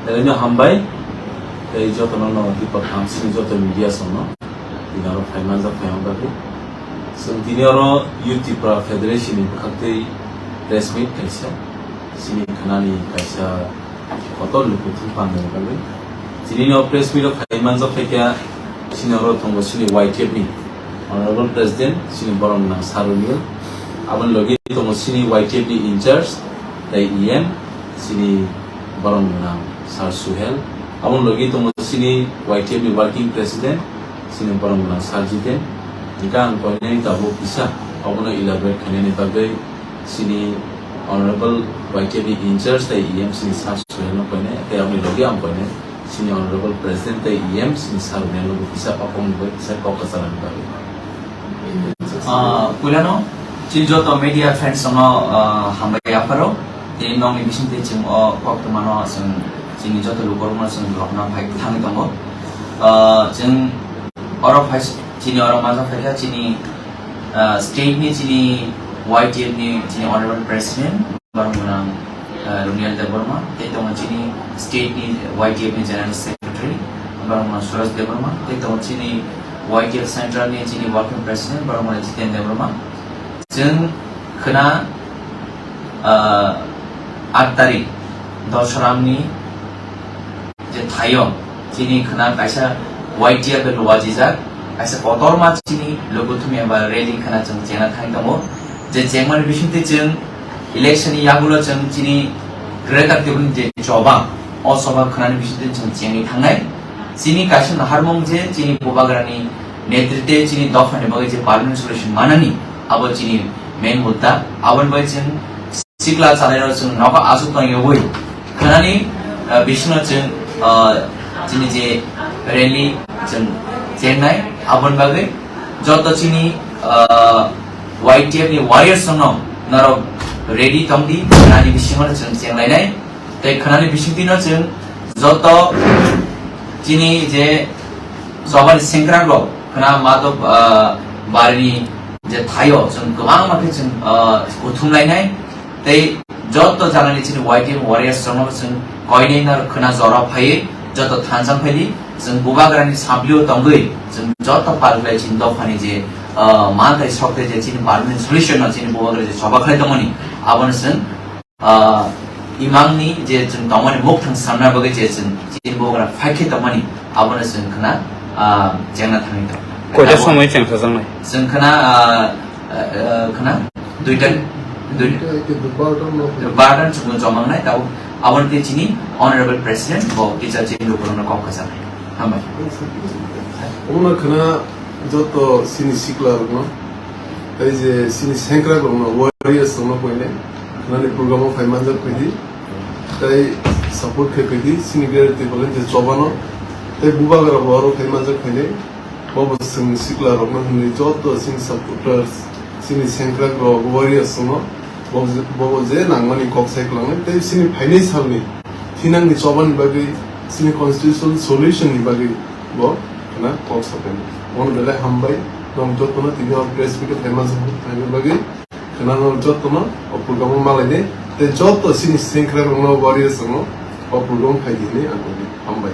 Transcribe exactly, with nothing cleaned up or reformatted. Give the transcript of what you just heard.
Elino hambai, tei jotono no Deepak Thamsini joto media songno, tini oro phai manjak phai wng bagwi. Chwng tini oro Youth Tipra Federation ni bwkhaktwi press meet kaisa, chini khanani kaisa kotor lukuthum pangni bagwi. Chini no press meet o phai manjak phai kha, chini oro tongo chini Y T F ni Honorable President, chini borok nang Sarunil. Aboni logi tongo chini Y T F ni in charge, tei E M, chini borok nang Sir Suhel. Aboni logi tongo chini Y T F ni working president, chini borok nang Sir Jiten. Hingke ang koinai tabuk kisa, abono elaborate khainani bagwi chini Honorable Y T F ni in charge tei E M chini Sir Suhel no koinai, tei aboni logi ang koinai chini Honorable President tei E M chini Sir Suhel no kisa kokmung bai kisa kok kwcharani bagwi. Ah, puilano chini joto media friends no, ah, hambai yapharo. Tini nokni bisingtwi chwng o koktwmano chwng chini joto lukurokno chwng rwna phai thangwi tongo. Ah, chwng oro phai chini oro majak phaikha chini, ah, state ni chini Y T F ni chini honorable president, borok mwnang, ah, Runiel Debbarma, tei tongo chini state ni Y T F ni general secretary, borok mwnang Suraj Debbarma, tei tongo chini Y T F central ni chini working president, borok mwnang Jiten Debbarma. Chwng khwna, ah, aat tarik Dosramni je thaio chini khwna kaisa Y T F bai luajijak, kaisa kotorma chini lukuthumya ba rally khwna chwng chengna thangwi tongo. Je chengmani bisingtwi chwng election ni yagulo chwng chini Greater Tipraland je choba, o choba khwnani bisingtwi chwng chengwi thangnai. Chini kaisa naharmung je chini bubagrani netritwe chini dophani bagwi je permanent solution manani, abo chini main mudda. Aboni bagwi chwng sikla chalairok chwng nogo aswk tongyawi khwnani, ah, bisingo chwng, ah, chini je rally chwng chengnai, aboni bagwi joto chini, ah, Y T F ni warriors no norok ready tongdi, khwnani bisingo chwng chenglainai. Tei khwnani bisingtwino chwng joto chini je chobani sengkrakrok khwna Madhab, ah, barini je thaio chwng kwbangma khe chwng, ah, kuthumlainai. Tei joto jagani chini Y T F warriors rokno chwng koinwi no khwna jora phaiwi joto thansa phaidi. Chwng bubagrani saplio tongwi chwng joto parwlai chini dophani je, ah, manthai sokthai je chini permanent solution no chini bubagra je choba khlai tongmani abono chwng ah, imangni je chwng tongmani mukthang samna bagwi je chwng chini bubagra phaikhe tongmani abono chwng khwna, ah, chengna thangwi tong. Koita somoi chengsajaknai? Chwng khwna, ah, ah, ah, khwna duita, dui-, bartan chwng chomangnai tabo aboni tei chini honorable president bo kisa chini lukurokno kok kwchanai. Hambai. Omo khwna joto chini sikla rokno, tei je chini sengkrak rokno, warriors rokno koinai khwnani program o phai manjak phaidi, tei support khai phaidi chini Greater Tipraland je chobano, tei bubagra bo oro phai manjak phainai, bobo chwng sikla rokno hwnwi joto chini supporters, chini sengkrak rok, warriors rokno, bo, bobo je nangmani kok sai kwlangnai, tei chini phainai salni thinangni chobani bagwi, chini constitutional solution ni bagwi bo khwna kok sapai. Bono belai hambai, norok jotono tini o press meet o phaima, phaima bagwi khwna norok jotono o program o malainai, tei joto chini sengkrak rokno, warriors rokno o program o phaidi hinwi ang kok hambai.